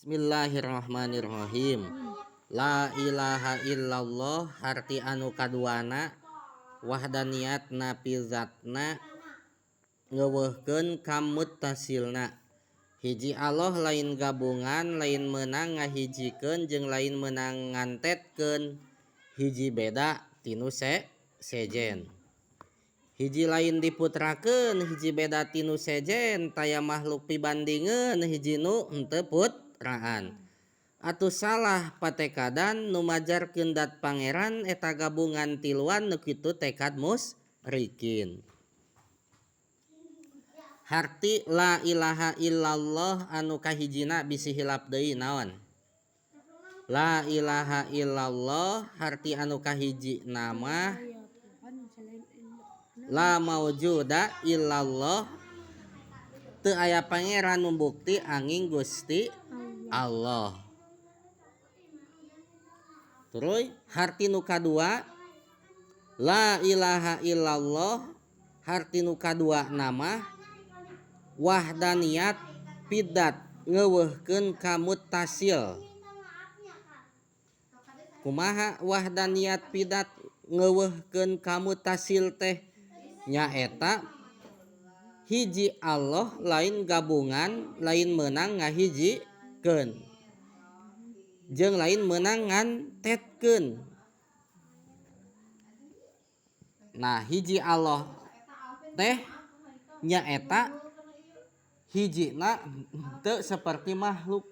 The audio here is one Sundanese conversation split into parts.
Bismillahirrahmanirrahim. La ilaha illallah harti anu kaduana wahdaniyatna fi zatna ngeuweuhkeun ka muttasilna. Hiji Allah lain gabungan, lain meunang ngahijikeun jeung lain meunang ngantetkeun. Hiji beda tinu sejen. Hiji lain diputrakeun, hiji beda tinu sejen, taya makhluk pibandingeun, hiji nu henteu putraan. Atuh salah patekadan nu majarkeun dat pangeran eta gabungan tiluan nu kitu tekad musyrikin. Harti la ilaha illallah anu kahijina bisi hilap deui naon? La ilaha illallah harti anu kahiji nama la maujuda illallah, teu aya pangeran nu bukti angin Gusti Allah. Terus harti nu kadua la ilaha illallah harti nu kadua nama wahdaniyat pidat ngeuweuhkeun ka muttasil. Kumaha wahdaniyat pidat ngeuweuhkeun ka muttasil teh? Nyaeta hiji Allah lain gabungan, lain meunang ngahijikeun jeung lain meunang ngantetkeun. Nah, hiji Allah teh nyaeta hijina teu seperti makhluk.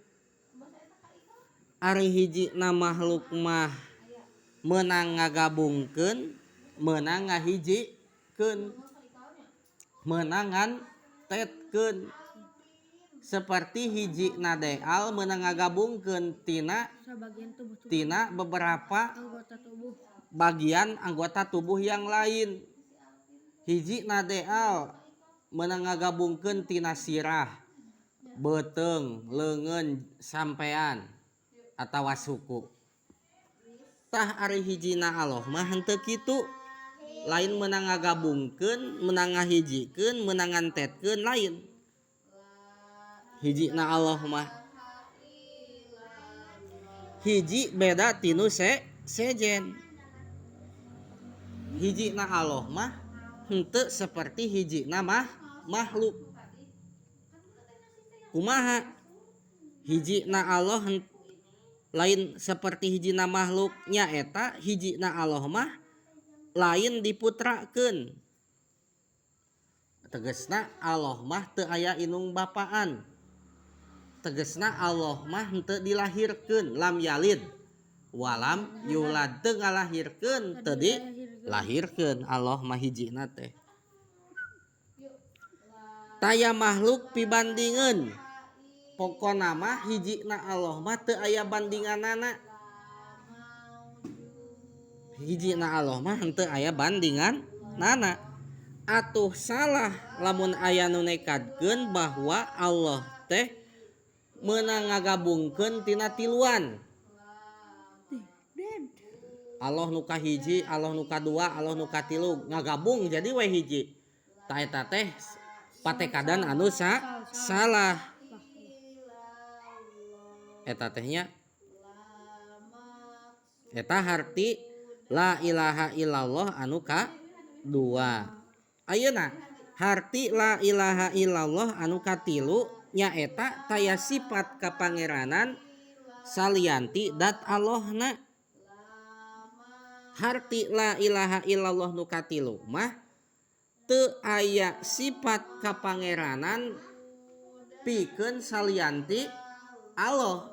Ari hijina makhluk mah meunang ngagabungkeun, meunang ngahijikeun, meunang ngantetkeun. Seperti hiji nadeal meunang ngagabungkeun tina tina beberapa bagian anggota tubuh yang lain. Hiji nadeal meunang ngagabungkeun tina sirah, beuteung, leungeun, sampean atawa suku. Tah ari hijina Allah mah henteu kitu. Lain meunang ngagabungkeun, meunang ngahijikeun, meunang ngantetkeun, lain. Hijina Allah mah hiji beda tinu sejen. Hijina Allah mah henteu seperti hijina mah makhluk. Kumaha hijina Allah lain seperti hijina makhluk, nyaeta hijina Allah mah lain diputrakeun. Tegesna Allah mah teu aya inung bapaan. Tegesna Allah mah henteu dilahirkeun, lam yalid walam yulad, teu ngalahirkeun, teu dilahirkeun Allah mah hijina teh. Taya makhluk pibandingeun. Pokona mah hijina Allah mah teu aya bandinganana. Hijina Allah mah henteu aya bandinganana. Atuh salah lamun aya nu nekadkeun bahwa Allah teh meunang ngagabungkeun tina tiluan. Allah nu kahiji, Allah nu kadua, Allah nu katilu ngagabung jadi we hiji. Tah eta teh patekadan anu salah. Eta teh nya eta harti la ilaha illallah anu kadua. Ayeuna harti la ilaha illallah anu katilu nyaeta taya sifat kapangeranan salianti dat Allahna. Harti la ilaha illallah nu katilu mah teu aya sifat kapangeranan pikeun salianti Allah.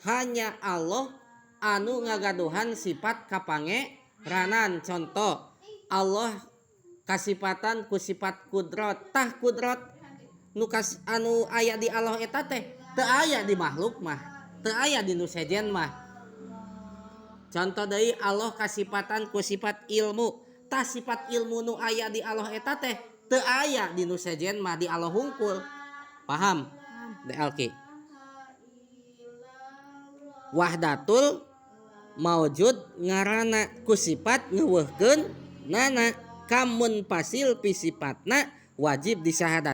Hanya Allah anu ngagaduhan sifat kapangeranan. Contoh Allah kasipatan ku sifat kudrat. Tah kudrat nu anu aya di Allah eta teh teu aya di makhluk mah, teu aya di nu sejen mah. Contoh deui Allah kasipatan ku sifat ilmu. Tah sifat ilmu nu aya di Allah eta teh teu aya di nu sejen mah, di Allah hungkul. Paham? DLK. Wahdatul maujud ngaranna ku sifat ngeuweuhkeun nana kamun pasil pi sifatna wajib disyahadat.